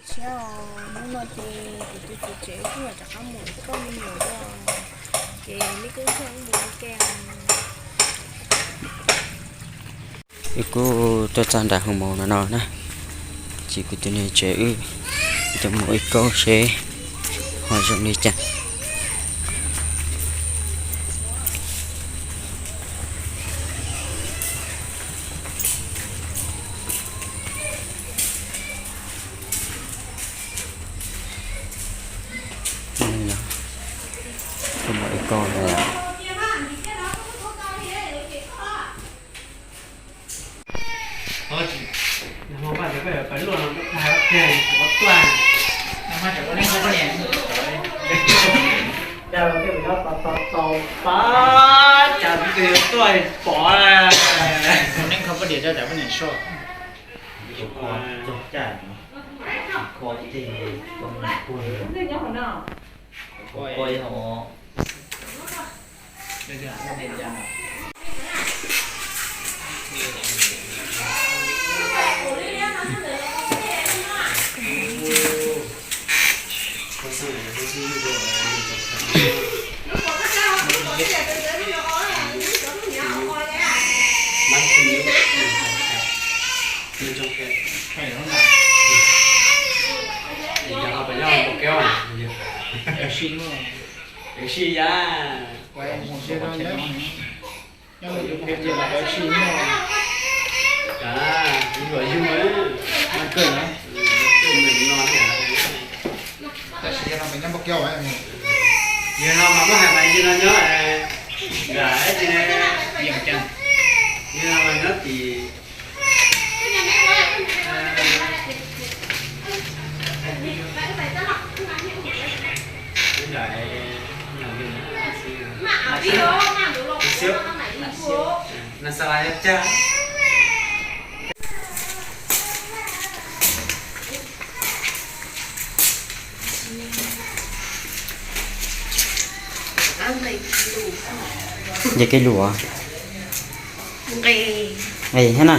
Tshiab os, hnub no ces kuv tus txiv tsev kuj yuav rov qab mus ua me nyuam dua, ces nej kuj nrog wb mus ua ke. Wb kuj tuaj txog nram hoos maum no no na, ces kuv tus niam tsev wb tuaj mus ua kauj seb ho zoo li cas. Tuaj mus ua kauj no. Tam sim no mas muab hais mas yog no nyob nram, yog no mas nyob tim nram Nas Xas Las cag. Nce kev lus nqis thiab na.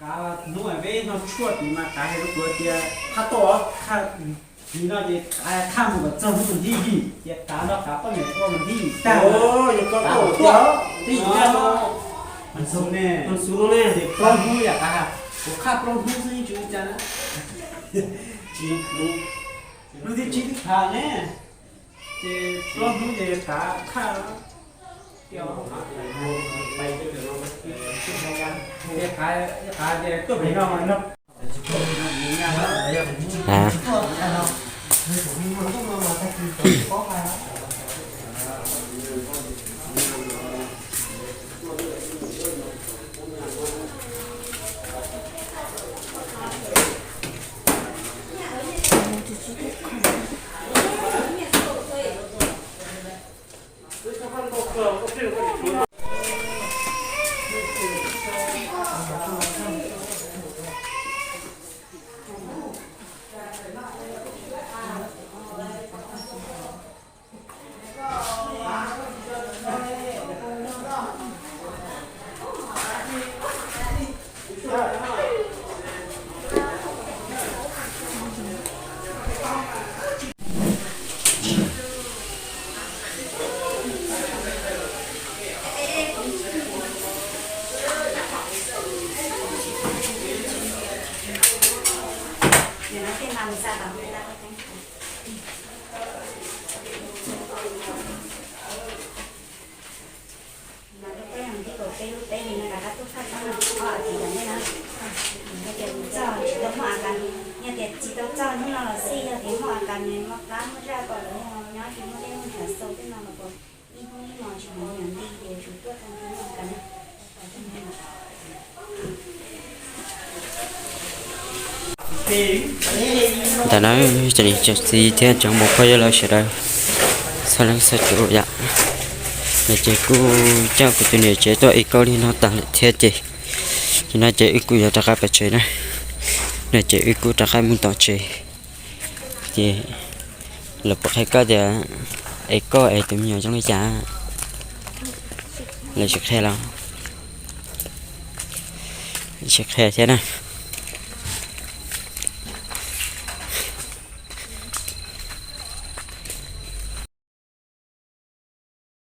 Qav hnub peb no tshuaj tid mas qav hais rau kuv tias qhab toj, qhab tid no ces qav thaj mus kom txog hnub tim ntib yim ces qav no qav poj niam ua mus ntib yim tag. Qav tuaj ntib yim tag no. Xub ne, xub ne, ces plaub hnub yam qav, kuv qhaj plaub hnub xwb yeej tsis ua cas na. Tsis hnub, hnub thib tsib twb tham ne, ces plaub hnub ces qav qhaj. Yog tias tsis tau txog hnub no los xij, yog tias muaj a kas nws muaj qab muaj zaj kom lawv nyob tsis muaj dej muaj ntshav xaus tej no los puas ib hnub ib hmos tsis hnov me nyuam nti ces yuav tsum tuaj tau hnub no a kas na. Tam no cov niam cov txiv thiab cov muam phooj ywg lawv sawv daws txhua leej txhua tus yom, no ces kuj coj kuv tus niam tsev tuaj ev kauj li no tag lawm thiab ces, ces no ces wb kuj yuav rov qab pais tsev na, no ces wb kuj rov qab mus tom tsev. Ces lawv puas qhia koj tias ev kauj es tus me nyuam zoo li cas? Lawv tsis qhia los? Tsis qhia thiab na.